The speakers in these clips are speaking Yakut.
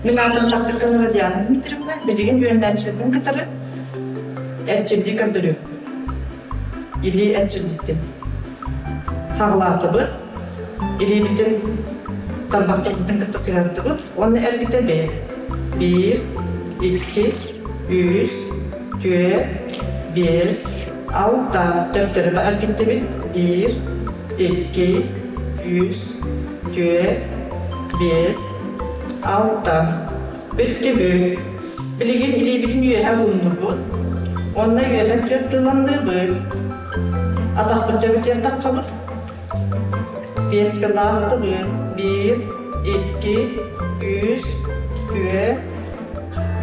Мин аатым Тактыканова Диана Дмитриевна, билигин үөрэнээччилэрбин кытары эрчиллии көрдөрүөм. Илии эрчиллиитин. Хаҕылаатыбыт, илиибитин тарбахтарбытын кытта сыһыардыбыт уонна эргитэ бэйэ. Биир, икки, үс, түөрт, биэс, алта. Төптөрү эргиттибит. Биир, икки, үс, түөрт, биэс, алта. Бүттүбүт. Билигин илиибитин үөһэ ууннубут. Уонна үөһэ түөрт тылланныыбыт. Атахпыт төбөтүгэр таххабыт. Биэскэ лаахтыбыт. Биир, икки, үс, түөрт,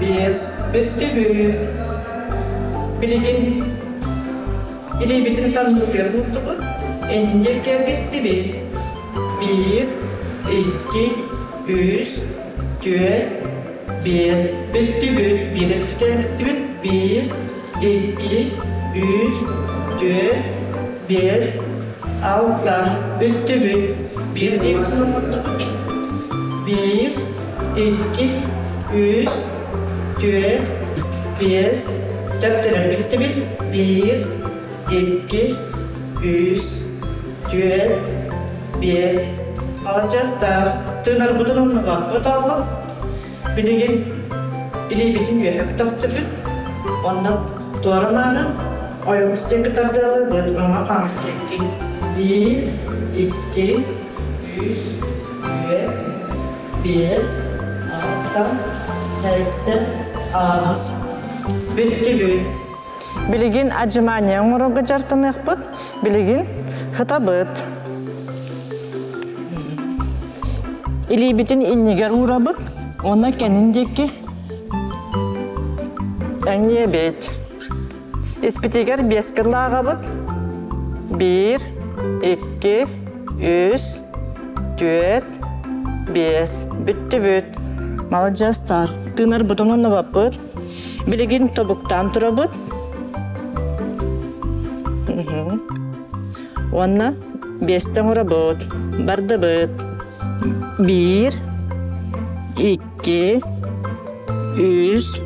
биэс. Бүттүбүт. Билигин илиибитин санныбытыгар уурдубут. Энин диэки эргиттибит. Биир, икки, үс, түөрт, биэс. Бүттүбүт. Биир өттүтэ эргиттибит. Биир, икки, үс, түөрт, биэс, алта. Бүттүбүт. Биир илиибитин оҥордубут. Биир, икки, үс, түөрт, биэс. Төптөрөн бүттүбүт. Биир, икки, үс, түөрт, биэс. Маладьыастар, тыынарбытын умнубаппыт ааллым. Билигин илиибитин үөһэ көтөхтүбүт, онно туора-маары ойоҕос диэки тардыалыыбыт, уҥа хаҥас диэки. Биир, икки, үс, түөрт, биэс, алта, сэттэ, аҕыс. Бүттүбүт. Билигин отжимание оҥорорго дьарыктаныахпыт. Билигин хытабыт. Илиибитин иннигэр уурабыт уонна кэннин диэки эҥниэбит. Испитигэр биэскэ лааҕабыт. Биир, икки, үс, түөрт, биэс. Бүттүбүт. Маладьыастар. Тыынарбытын оннубаппыт. Билигин тобуктаан турабыт. Уонна биэстэ оҥоробут. Бардыбыт. Биир, икки, үс,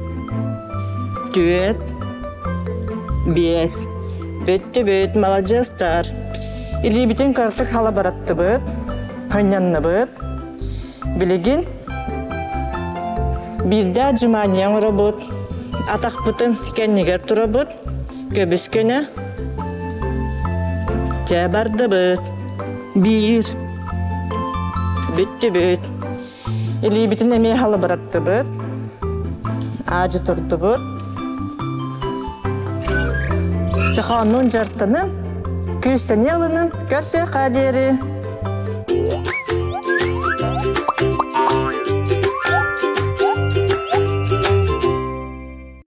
түөрт, биэс. Бүттүбүт, маладьыастар. Илиибитин кыратык халабыраттыбыт, ханньанныбыт. Билигин биирдэ отжимание оҥоробут, атахпытын кэннигэр турабыт, көбүс көнө. Чэ бардыбыт. Биир. Бүттүбүт. Илиибитин эмиэ халыбыраттыбыт. Аадьы турдубут. Чохооннуун дьартанын, күүстэниэ ылынын, көрсүөххэ диэри.